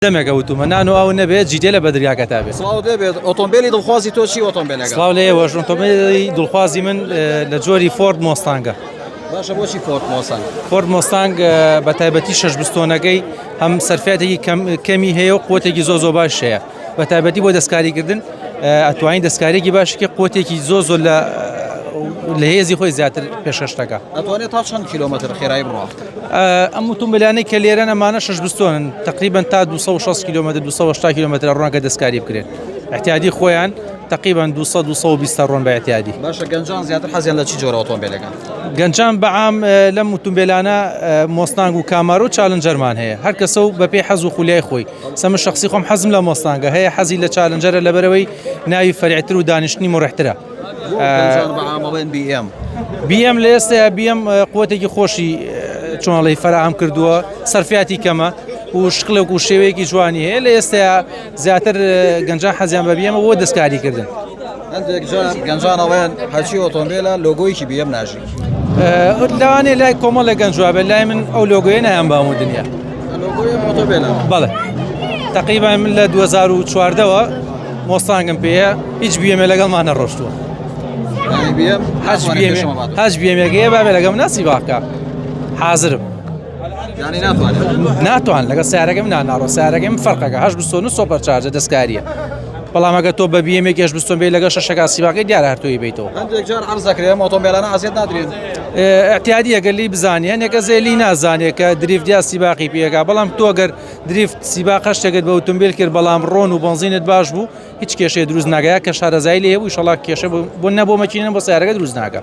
دەمێکە وتومە نان و ئاو نەبێت جیدێ لە بەدرگاکەتا بێت. سڵاوت لێ بێت ئۆتۆمبێلی دڵخوازی تۆ چی ئۆتۆمبێلێکە؟ سڵاو لێ ئێوەش ئۆتۆمبێلی دڵخوازی من لە جۆری فۆرد مۆستانگە. باشە بۆچی فۆرد مۆستانگ؟ فۆرد مۆستانگ بە تایبەتی شەش بستۆنەکەی هەم سەرفیاتێکی کەمی هەیە و قوتێکی زۆ زۆ باش هەیە بە تایبەتی بۆ دەستکاریکردن ئەتوانین دەستکاریێکی باشکی قوتێکی زۆ زۆر لە لە هێزی خۆی زیاتر پێشکەش دەکا. ئەتوانێت تا چەند کیلۆمەتر خێرایی بڕوا؟ ئەم ئۆتۆمبیلانەی کە لێرەن ئەمانە شەش بستۆنن تقریبا تا 260 کیلۆمەتر 280 کیلۆمەتر ڕۆن کە دەستکاری بکرێن احتیادی خۆیان تقریبا 200 220 ڕۆن بە احتیادی باشە گەنجان زیاتر حەزیان لە چی جۆرە ئۆتۆمبیلەکە؟ گەنجان بەعام لەم ئۆتۆمبیلانە مۆستانگ و کامارۆ و چالنجەرمان هەیە هەر کەسە و بەپێی حەز و خولیای خۆی سەمە شخصی خۆم حەزم لە مۆستانگە هەیە حەزی لە چالنجەرە لەبەرەوەی ناوی فەرعتر و دانیشتنی مڕحترە بی ئێم لە ئێستایا بی ئێم قوتێکی خۆشی چۆنڵی فەراهەم کردووە سەرفیاتی کەمە و شکلێک و شێوەیەکی جوانی هەیە لە ئێستایا زیاتر گەنجان حەزیان بە بی ئێمە بۆ دەستکاری کردن. هەندێک جار گەنجان ئەڵێن هەرچی ئۆتۆمبیلە لۆگۆیەکی بی ئێم ناژی. لەوانەیە لای کۆمەڵێک گەنج وابێت لای من ئەو لۆگۆیە نایان بە هەموو دنیا. لۆگۆی ئۆتۆمبیلە. بەڵێ تقریبا من لە 2014ەوە مۆستانگم پێیە هیچ بیەمێ لەگەڵمان نەڕۆشتووە هەچ بیەمێگەیە بابێ لەگەم ناسی باکە حازرم ناتوان لەگە سیارەکەم ناناڕۆ سیارەکەم فەرقەکە هەش بستۆن و سۆپەر چارجە دەستکاریە بەڵام ئەگە تۆ بە بیەمێک گەش بستۆن بێ لەگە شەشەکە سیباکەی دیارە هەر تۆی بیتەوە هەندێک جار عەرز دەکرێ ئەم ئۆتۆمبیلانە ئازیەت نادرێن اعتیادی ئەگەر لی بزانانی هەنێکە زێلی نازانێت کە دریفت یا سیباقی پێگا بەڵام تۆ گەر دریفت سیباقە شتێکت بە ئوتومبیل کرد بەڵام ڕۆن و بەنزینت باش بوو هیچ کێشەیە دروست ناگەیە کە شارەزایی لێ هەبوو ئیشەڵا کێشە بۆ نە بۆ مەکینە بۆ سیارەکە دروست ناکە.